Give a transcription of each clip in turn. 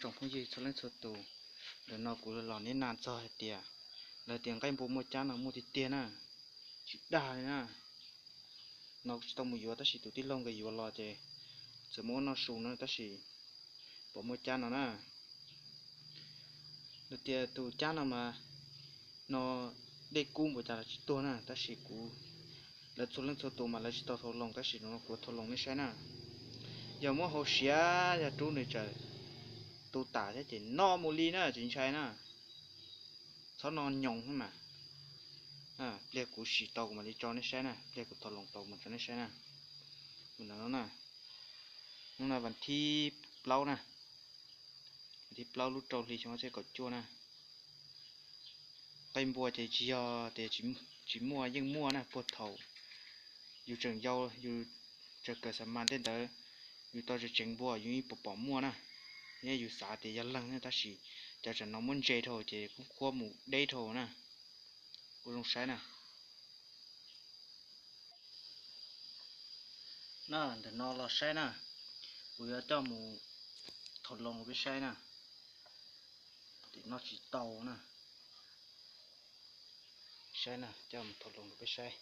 Tsoom phooj ywg txhua leej txhua tus, ntawm no kuv los neb na txog hais tias lawv tias nqaij npua muaj cab no muaj tiag tiag na, tsis dag li na. No kuv tsis tau mus yuav tab sis tus tij laug nkawd yuav los ces txawm muab noj su no tab sis pom muaj cab no na. Lawv tias tus cab no mas no dej kub npaum cas los tsis tuag na tab sis kuv, lawv txhua leej txhua tus mas lawv tsis tau thau loo tab sis no kuv thau loo nej saib na. Yog muab hau siav yog rub nws tawm tu tas thiab ces no mus li na tsis ntshai na. Txhob no nyoos mas. Pliag kuv sim tau kuv mam li tso nej saib na, pliag kuv thau loo tau kuv mam tso nej saib na. Mus no na, hnub no vas thib plaub na, vas thib plaub lub rau hli xyoo ob txhiab kaum cuaj na. Nqaij npua ces tsis yog tias tsis muaj, yeej muaj na puag thaum yus tseem yau yus tseem kawm xa mas tej ntawd, yus tau tseem tseev npua yus yeej pom pom muaj na. Yog yus xav tias yog leeg na tab sis cov tsam no muab ntse dhau ces kub khuab mus deb dhau na. Ua zoo saib na. Na ntawm no los saib na, kuv yuav coj mus thau loo rau peb saib na. Tim no tsis tau na. Saib na, coj mus thau loo rau peb saib.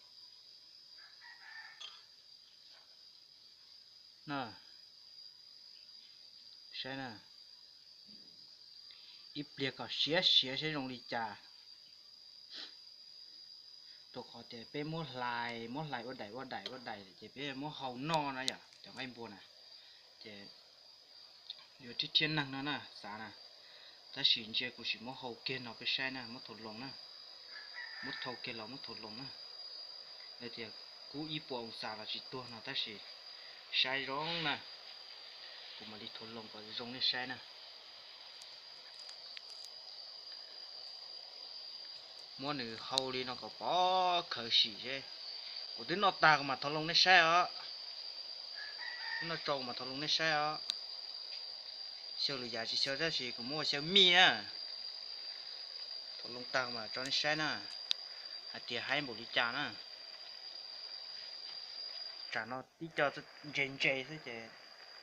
Na, saib na, ib pliag kom siav siav saib zoo li cas. Rau qhov tias peb muab hlais muab hlais ua daim ua daim ua daim ces peb muab hau noj na yom, cov nqaij npua na. Ces yuav thiab thiab neeg no na xav na, tab sis ntsia kuv sim muab hau kiag no peb saib na, muab thau loo na, muab thau kiag los muab thau loo na. Tias kub ib puas oo xas los tsis tuag no tab sis saib zoo na, kuv mam li thau loo kom zoo nej saib na. Muab nws hau li no kom pov khawv sim seb. Kuv twb noj tag kuv mam thau loo nej saib os. Twb noj tsau kuv mam thau loo nej saib os. Xyaw lwm yam tsis xyaw tab sis kuv muab ua xyaw mij na. Thau loo tag mas tso nej saib na, hais tias haib npaum li cas na. Tsam no tib co ntse ntse xwb ces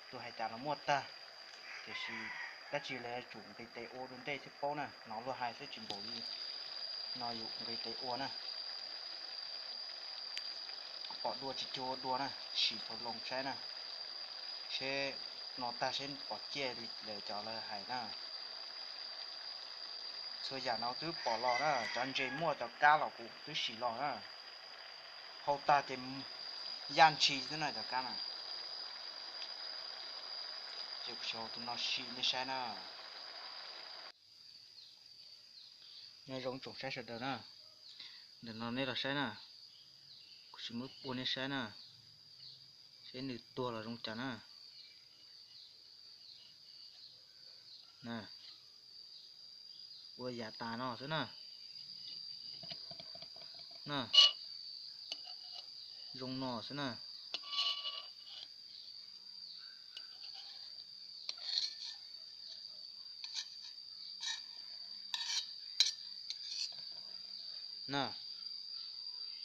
tus hais cas los muaj tag, tiam sis dab tsi lawv yuav tsum nqis tes ua dua ntej thiaj paub na, hnov luag hais xwb tsis npaum li no yus nqis tes ua na. Pom dua tsis cuag ua dua na, sim thau loo saib na, seb no tag seb pom ciaj li lawv cov lawv hais na. Txhua yam no twb pom los na, cov ntses muaj cov kab los kuv twb sim los na. Hau tag ces yaj ntshis xwb na cov kab na. Ces kuv tsis hau tus no sim nej saib na. Nyob zoo tsoom saib sawv daws na, ntawm no nej los saib na, kuv tsis muab ua nej saib na, seb nws tuag los zoo cas na. Ua yam tas no xwb na. Na, zoo no xwb na. Na,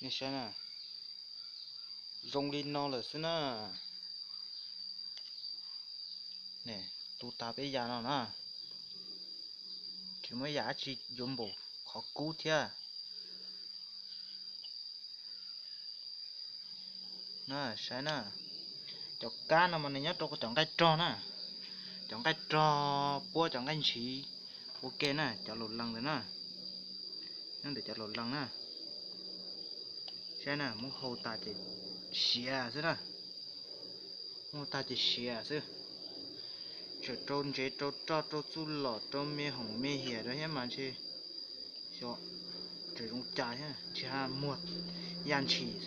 nej saib na, zoo li no lawm xwb na. Tu tas peb yam no na, tsis muaj yam dab tsi yuav npaum qhov kub thiab. Na, saib na, cov kab no mas nws nyob rau cov nqaij rog na, cov nqaij rog puab cov nqaij ntshiv ua ke na, cov laus lees ntawd na, nyob ntawm cov laus lees na. Saib na, muab hau tas ces siav xwb na, muab hau tas ces siav xwb. Tseem rau ntsev rau roj rau txuj lom rau me hoom me hiam rau thiab mas ntshe xyov tseem zoo cas thiab, tsis haj muag yaj ntshis xwb.